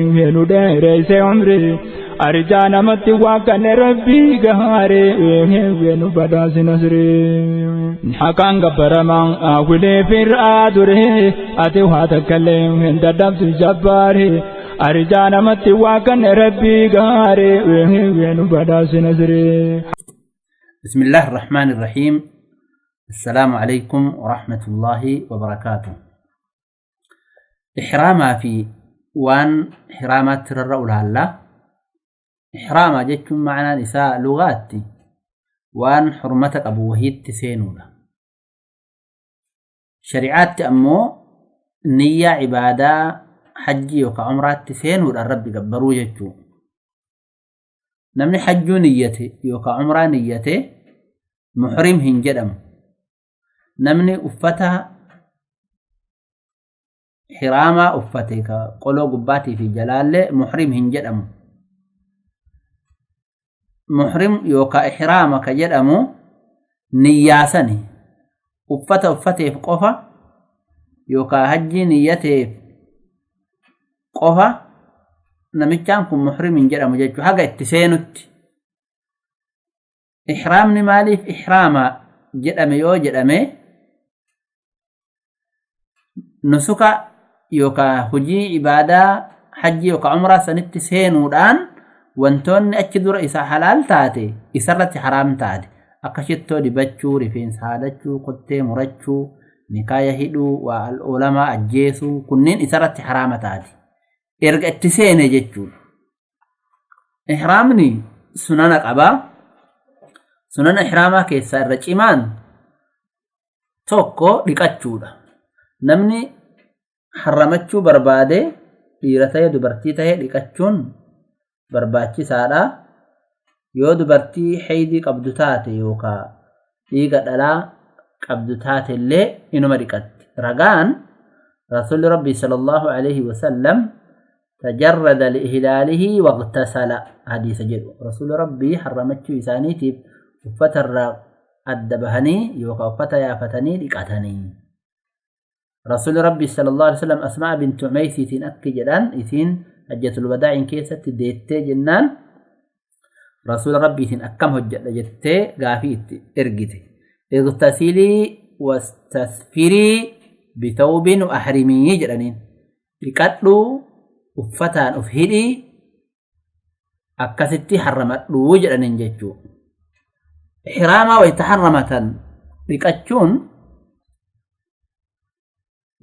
Nu dheereyse umrii arjaa namatti waaqanne rabbii gaaree nu badhaasi nasrii. Haqaan gabbaramaa wilee fir'aa ture ati waa takkallee hin dadhabdu jabbaare arjaa namatti waaqanne rabbii gaaree nu badhaasi nasrii. بسم الله الرحمن الرحيم. السلام عليكم ورحمة الله وبركاته. إحراما في وان إحرامات ترى لا إحراما جتشم معنا نساء لغاتي وان حرمتك أبو وهيد تسينولا شريعات أمو نية عبادة حجي وكعمرات تسينولا الرب قبرو جتشو نمني حجو نيته يوكا عمرة نيته محرم هنجدم نمني أفتها حراما أفتك قلو قباتي في جلال محرم هنجدم محرم يوكا إحراما كجدمو نياسني أفته أفته في قفا يوكا هجي نيته قفا namichaan kun muhrim hin jedhamu jechuu haga itti seenutti. Ihraamni maaliif ihraama jedhame yoo jedhame nusuka yookaan hojii ibaadaa hajji yookaan umraa sanitti seenuudhaan wantoonni achi dura isa halaal taate isarratti haraam taate akka shittoo dibachuu, rifeensa haadachuu, kottee murachuu, nikaaya hidhuu, waa olamaa ajjeesuu kunneen isarratti haraama taate. Erga itti seene jechuudha. Ihraamni sunana qabaa. Sunana ihraamaa keessaa irra cimaan tokko dhiqachuudha. Namni harramachuu barbaade dhiira ta'e dubartii ta'e dhiqachuun barbaachisaadha. Yoo dubartii haydii qabdu taate yookaan dhiiga dhalaa qabdu taate illee inuma dhiqatti. Ragaan Rasuulli Rabbii sallallahu alaihi wasallam تجرد لإهلاله واغتسل حديث جدو رسول ربي حرمتشو إسانيتي وفتر أدبهني يوكا وفتر يافتني لكاتني رسول ربي صلى الله عليه وسلم أسماء بنت عميس أكي جدان إثين حجة الوداع كيسة ديتي جنان رسول ربي إثين أكم هجة جتي غافيت إرقتي اغتسلي واستسفري بثوب وأحرمي جدانين لكاتلو uffataan of hidhii akkasitti harramadhuu jedhaniin jechuu. Ihraamaa wayita harramatan dhiqachuun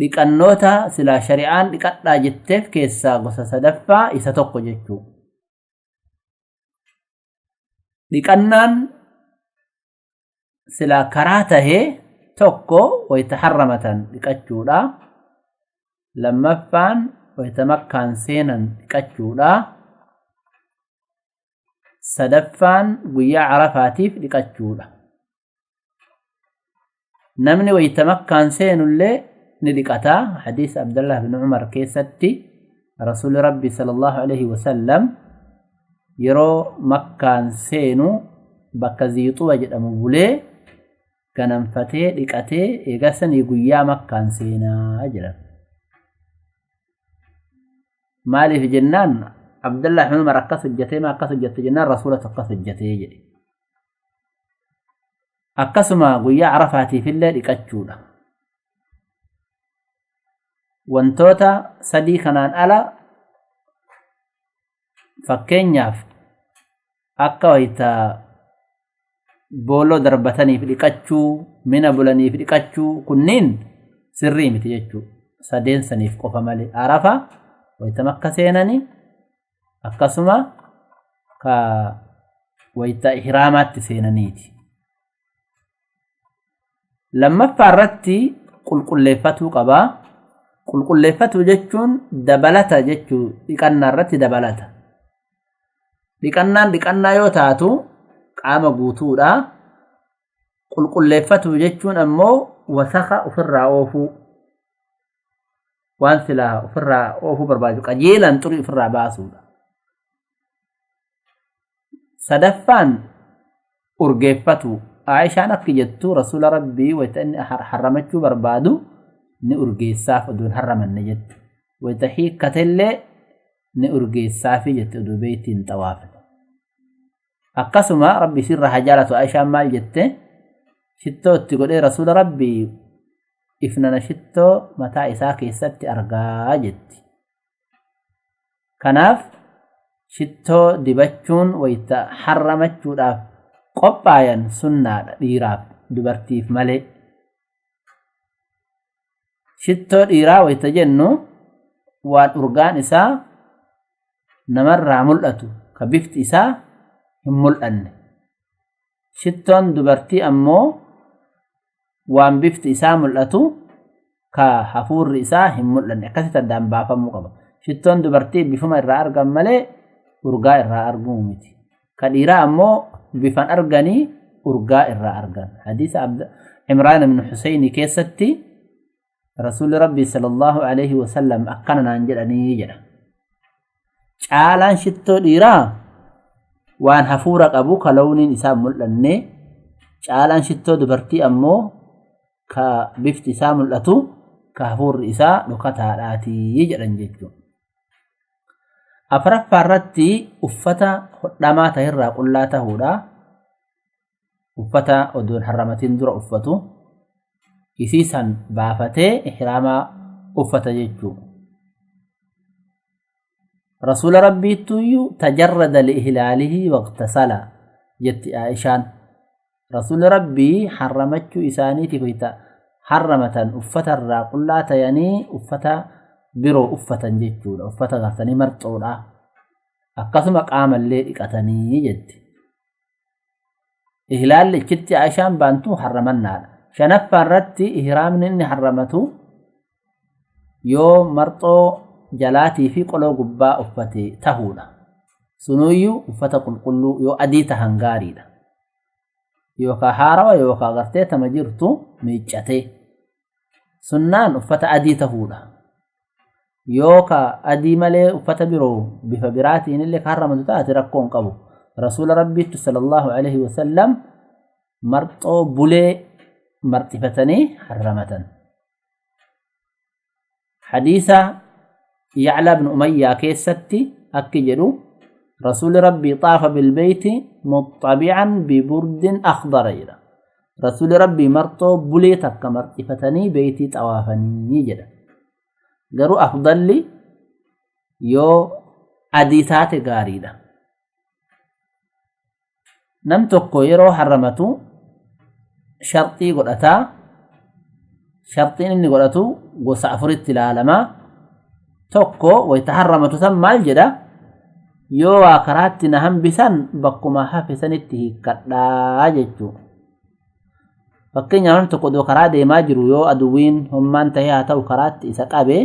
dhiqannoota silaa shari'aan dhiqadhaa jetteef keessaa gosa sadaffaa isa tokko jechuu. Dhiqannaan silaa karaa tahee tokko wayita harramatan dhiqachuudha. Lammaffaan wayita makkaan seenan dhiqachuudha. Sadaffaan guyyaa Arafaatiif dhiqachuudha. Namni wayita makkaan seenullee ni dhiqata. Hadiisa Abdullah bin Umar keessatti Rasuulli Rabbi sallallahu alaihi wasallam yeroo makkaan seenu bakka Ziixuwa jedhamu bulee ganamfatee dhiqatee eegasanii guyyaa makkaan seenaa jedhan. Maaliif jennaan Abdullah bin Umar akkas hojjetee ma akkas hojjette jennaan Rasuulatu akkas hojjetee jedhe. Akkasuma guyyaa Arafaatiif illee dhiqachuudha. Wantoota sadii kanaan ala fakkeenyaaf akka wayita booloo darbataniif dhiqachuu, mina bulaniif dhiqachuu kunniin sirrii miti jechuudha. Sadeen saniif qofa malee Arafa wayita makka seenanii akkasuma ka wayita ihraamaatti seenaniiti. Lammaffaa irratti qulqulleeffatuu qabaa. Qulqulleeffatuu jechuun dabalata jechuu dhiqannaa irratti dabalata. Dhiqannaan dhiqannaa yoo taatu qaama guutuudha. Qulqulleeffatuu jechuun ammoo wasaka ofirraa oofuu. Waan silaa ofirraa oofuu barbaadu qajeelaan xurii ofirraa baasuudha. Sadaffaan urgeeffatu. Aayishaan akki jettu Rasuula Rabbii wayita inni harramachuu barbaadu ni urgeessaaf oduun harramanne jette. Wayita hiikkatellee Ni urgeessaafi jette oduu beeytiin xawaafne. Akkasuma Rabbi sirra haa jaalatu Aishaan maal jette? Shittoo itti godhee Rasuula Rabbii ifnana shittoo mataa isaa keessatti argaa jetti. Kanaaf shittoo dibachuun wayita harramachuudhaaf qophaayan sunnaadha dhiiraaf dubartiif malee. Shittoo dhiiraa wayita jennu waan urgaan isaa namarraa mul'atu ka bifti isaa hin mul'anne. Shittoon dubartii ammoo waan bifti isaa mul'atu ka hafuurri isaa hin mul'anne akkasitti addaan baafamuu qaba. Shittoon dubartii bifuma irraa argan malee urgaa irraa arguu miti. Ka dhiiraa ammoo bifan arganii urgaa irraa argan. Hadiisa Imraan ibn Huseyni keessatti Rasuulli Rabbii sallallahu alaihi wasallam akkana naan jedhanii jedha. Caalaan shittoo dhiiraa waan hafuura qabu ka lawniin isaa mul'anne, caalaan shittoo dubartii ammoo ka bifti isaa mul'atu ka hafuurri isaa dhokataadhaatii jedhan jechuudha. Afuraffaa irratti uffata hodhamaa ta'erraa qullaa ta'uudha. Uffata odoon harramatiin dura uffatu isii san baafatee ihraamaa uffata jechuudha. Rasuula Rabbiittuyyuu tajarrada liihlaalihi waqtasala jetti Aishaan. Rasuulli Rabbii harramachuu isaaniitiif wayita harramatan uffata irraa qullaa tayanii uffata biroo uffatan jechuudha. Uffata gartanii marxoodha. Akkasuma qaamallee dhiqatanii jetti. Ihlaalli ichitti Aishaan baantu harramannaadha. Shanaffaa irratti ihraamni inni harramatu yoo marxoo jalaatii fi qoloo gubbaa uffate tahuudha. Sunuyyuu uffata qulqulluu yoo adii tahan gaariidha. Yookaan haarawa yookaan gartee tama jirtu miiccatee. Sunnaan uffata adii tahuudha. Yookaan adii malee uffata biroo bifa biraatiin illee kan harramatu taate rakkoo hin qabu. Rasuula Rabbiitti sallallahu alaihi wasallam marxoo bulee marxifatanii harramatan. Hadiisa Yaclaa ibn Umayyaa keessatti akki jedhu Rasuulli Rabbii xaafa bilbeeyti muxabican biburdin akhdara jedha. Rasuulli Rabbii marxoo bulee takka marxifatanii beeytii xawaafanii jedha. Garuu afdalli yoo adii taate gaariidha. Nam tokko yeroo harramatu sharxii godhataa. Sharxiin inni godhatu gosa afuritti ilaalamaa. Tokko wayita harramatu san maal jedha? Yoo waa karaatti na hambisan bakkuma hafe sanitti hiikkadhaa jechuudha. Fakkeenyaaf namni tokko odoo karaa deemaa jiru yoo aduwwiin hommaan ta'ee haa ta'u karaatti isa qabe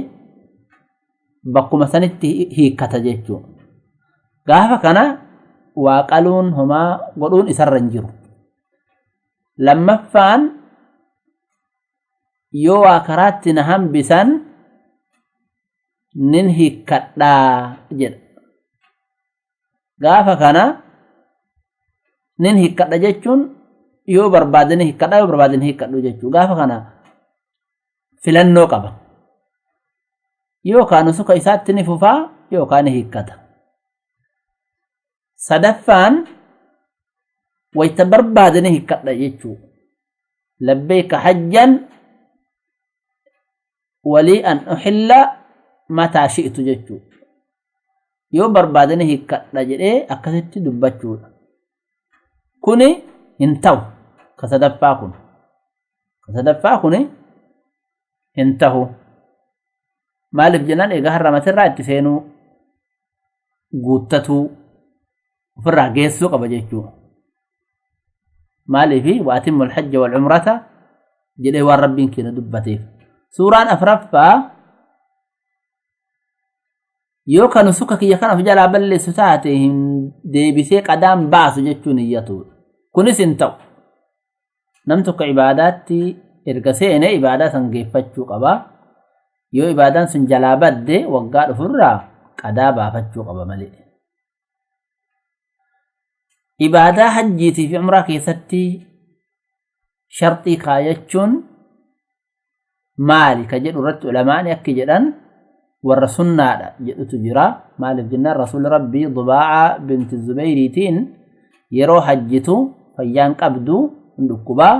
bakkuma sanitti hiikkata jechuudha. Gaafa kana waa qaluun homaa godhuun isarra hin jiru. Lammaffaan yoo waa karaatti na hambisan nin hiikkadhaa jedha. Gaafa kana nin hiikkadha jechuun yoo barbaade ni hiikkadha yoo barbaade ni hiikkadhu jechuudha. Gaafa kana filannoo qaba. Yookaan suka isaatti ni fufaa yookaan ni hiikkata. Sadaffaan wayita barbaade ni hiikkadha jechuudha. Labbeeka hajjan walii an uhilla mataa shi'tu jechuudha. Yoo barbaade ni hiikkadha jedhee akkasitti dubbachuudha. Kuni hin ta'u. Ka sadaffaa kun. Ka sadaffaa kuni hin ta'u. Maaliif jennaan egaa harramatirraa itti seenuu guuttatuu ofirraa geessuu qaba jechuudha. Maaliifi waatimmu alhajja wal umrata jedhee waan Rabbiin keenya dubbateef. Suuraan afraffaa yoo kan suka kiyya kana of jalaa balleessu taate hin deebisee qadaan baasu jechuun iyyatuudha. Kunis hin ta'u. Nam tokko ibaadaatti erga seene ibaadaa san geeffachuu qaba. Yoo ibaadaan sun jalaa badde waggaa dhufurraa qadaa baafachuu qaba malee. Ibaadaa hajjiitii fi umraa keessatti sharxii kaayachuun maali ka jedhu irratti ulamaani akki jedhan Warra sunnaadha jedhutu jira. Maaliif jennaan Rasuulli Rabbii Dubaaca binti Zubayriitiin yeroo hajjitu fayyaan qabdu hin dhukkubaa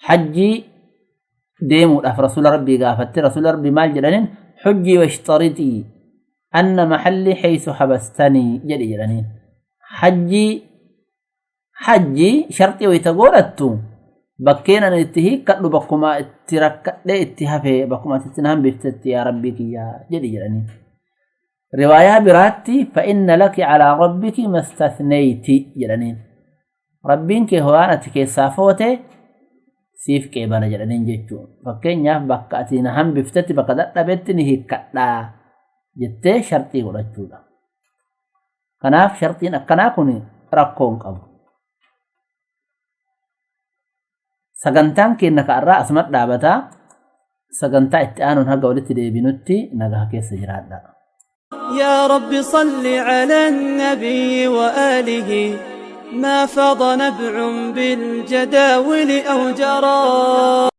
hajjii deemuudhaaf Rasuula Rabbii gaafatte. Rasuula Rabbii maal jedhaniin? Hujjii washtaritii anna maxalli haysu habastanii jedhe jedhaniin. Hajjii sharxii wayita godhattu bakkeen ani itti hiikkadhu bakkuma itti rakkadhee itti hafe bakkuma itti na hambiftetti yaa Rabbii kiyyaa jedhi jedhaniin. Riwaayaa biraatti fa'inna laki calaa rabbiki mastathnayти jedhaniin. Rabbiin kee waan ati keessaa foote siif qeebala jedhaniin jechuudha. Fakkeenyaaf bakka ati na hambiftetti bakka dadhabetti ni hiikkadhaa jettee sharxii godhachuudha. Kanaaf sharxiin akkanaa kun rakkoo hin qabu. Sagantaan keenya ka'arraa asuma dhaabataa. Sagantaa itti aanuun haga walitti deebinutti nagaa keessa jiraadha. يا رب صل على النبي وآله ما فاض نبع بالجداول أو جرى.